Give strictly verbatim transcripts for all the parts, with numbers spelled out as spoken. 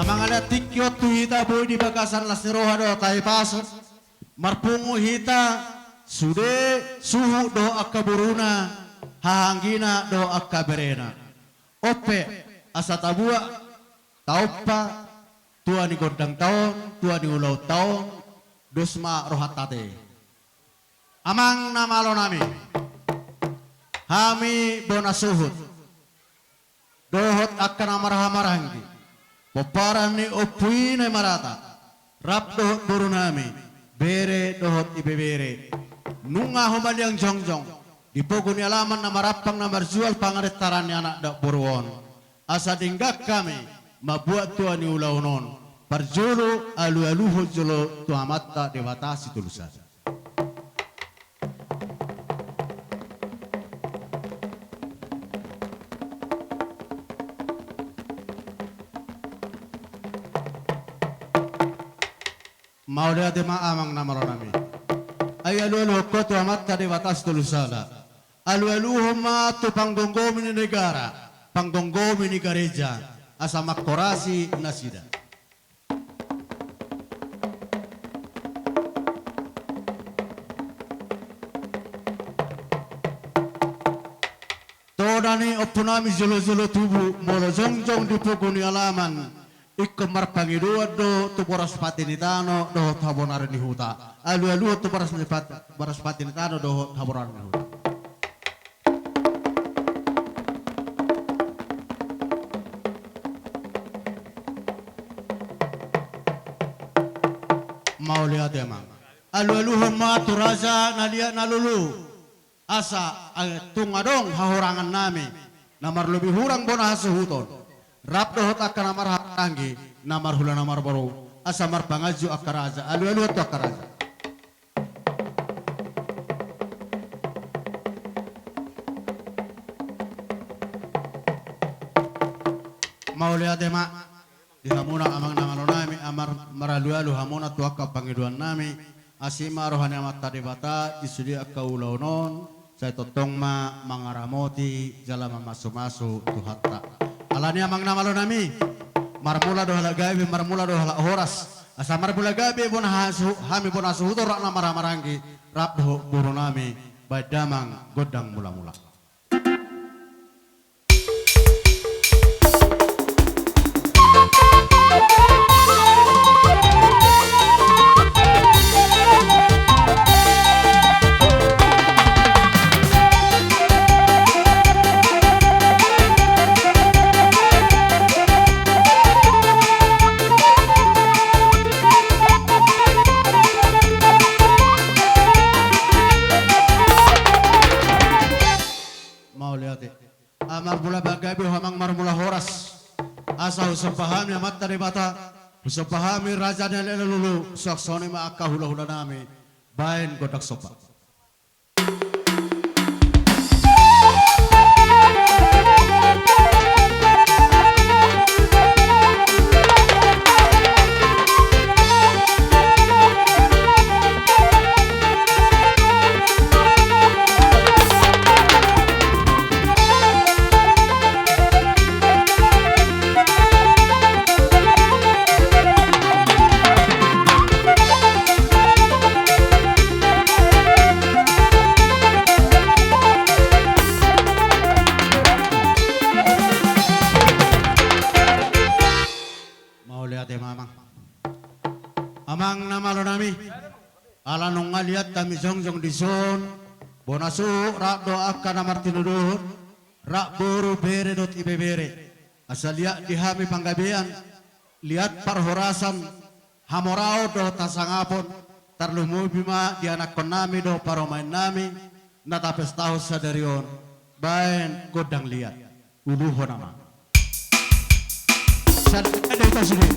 Mangalean tingki on tu hita boi di bagasan las ni roha do tahipason. Marpungu hita sude suhut dohot angka boruna, hahaanggina dohot angka berena. On pe asa tabuat taompa tua ni gondang ta on, tua ni ulaon ta on, dos ma rohanta ate. Amang na malo nami, hami bona suhut dohot angka na marhahamaranggi, pomparan ni Ompu i na i marata, rap dohot boru nami, bere dohot ibebere, nunga humaliang jongjong di pogu ni alaman na marampang na marjual pangarintaran ni anak dohot boru on. Asa denggan hami mambuat tua ni ulaon on. Parjolo alualuhon jolo tu Amanta Debata Sitolusada. Mauliate ma amang na malo nami. Ai alualuhon ho tu Amanta Debata Sitolusada. Alualuhon ma tu panggomgomi ni negara, panggomgomi ni gareja, asa manghorasi nasida. Tona ni ompu nami jolojolo tubu, molo jongjong di pogu ni alaman, ingkon marpangidoan do tu boras pati ni tano dohot habonaran ni huta. Alualuhon tu boras ni pat-, boras pati ni tano dohot habonaran ni huta. Mauliate amang. Alualuhon ma tu raja na liat na lolo. Asa, eh, tung adong hahurangan nami, na marlobi hurang bona hasuhuton, rap dohot angka na marhahamaranggi, na marhula na marboru, asa marpanganju angka raja, alualuhon tu angka raja. Mauliate ma. Di hamuna amang na malo nami, amar maralualu hamuna tu angka pangidoan nami, asi ma roha ni Amanta Debata di sude angka ulaon on, sai tongtong ma mangaramoti jala mamasumasu Tuhanta. Alani amang na malo nami, marmula do halak gabe, marmula do halak horas, asa marmula gabe bona hasu-, hami bona suhut rap na marhahamaranggi, rap dohot boru nami, baen damang gondang mulamula. Mauliate. Amang marmula gabe, amang marmula horas. Asa husomba hami Amanta Debata, husomba hami raja ni halak na lolo, suang songon i ma angka hulahula nami, baen gondang somba. Mauliate ma amang. Amang na malo nami, ala nunga liat hami jongjong dison, bona suhut rap do angka na martinodohon, rap boru, bere dohot ibebere. Asa liat di hami panggabean, liat parhorasan, hamoraon dohot hasangapon, tarlumobi ma di anakkon nami dohot parumaen nami, na tapestahon sadari on, baen gondang liat. Uluhon amang. Sada do hita sude.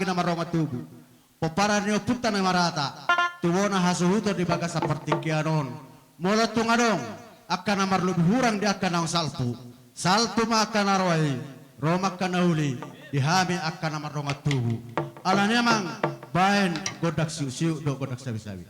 na mardongan tubu. Pomparan ni ompunta na marata, tu bona hasuhuton di bagasan partingkian on. Molo tung adong angka na marlobi hurang di angka naung salpu, salpu ma angka na roa i, ro ma angka na uli, di hami angka na mardongan tubu. Alani i amang, baen gondang siuk-siuk dohot gondang sabi-sabi.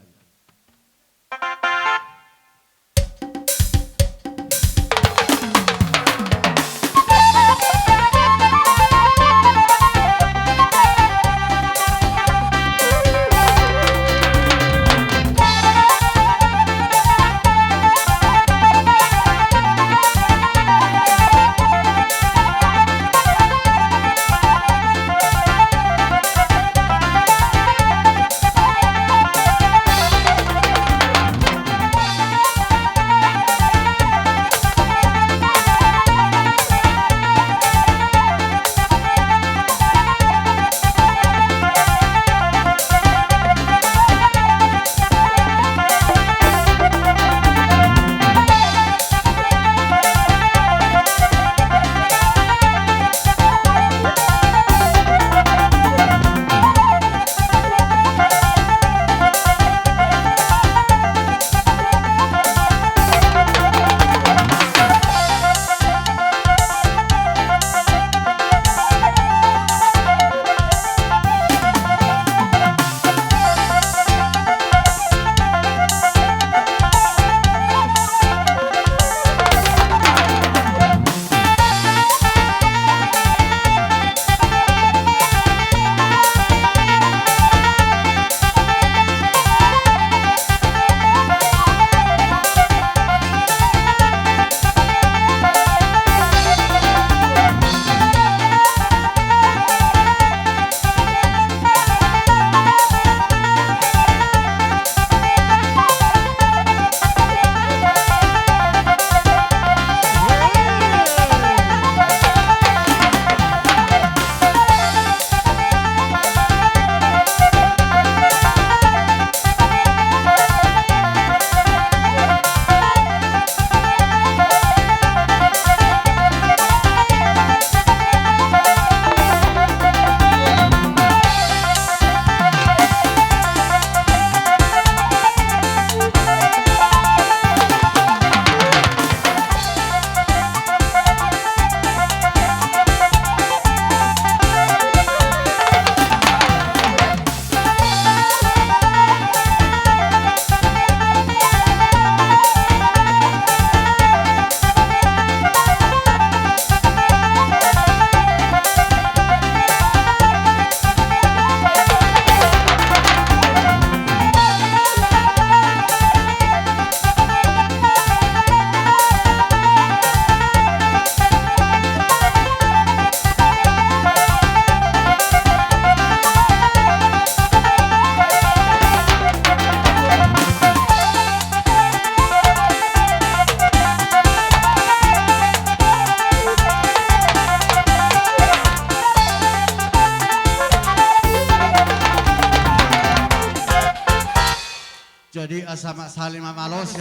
Jadi asa ma sali ma malosi.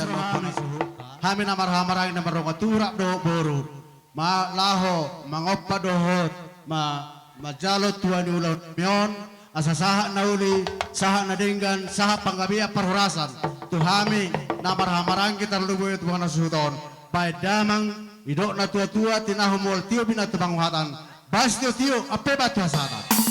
Hami na marhahamaranggi na mardongan tubu dohot boru, ma laho mangompa dohot ma, manjalo tua ni ulaon on, asa sahat na uli, sahat na denggan, sahat panggabean parhorasan tu hami na marhahamaranggi tarlumobi tu bona hasuhuton. Baen damang, didok na tua-tua, tinahu mual tio bina tu panguhatan, bas tio-tio ampe batu hasahatan.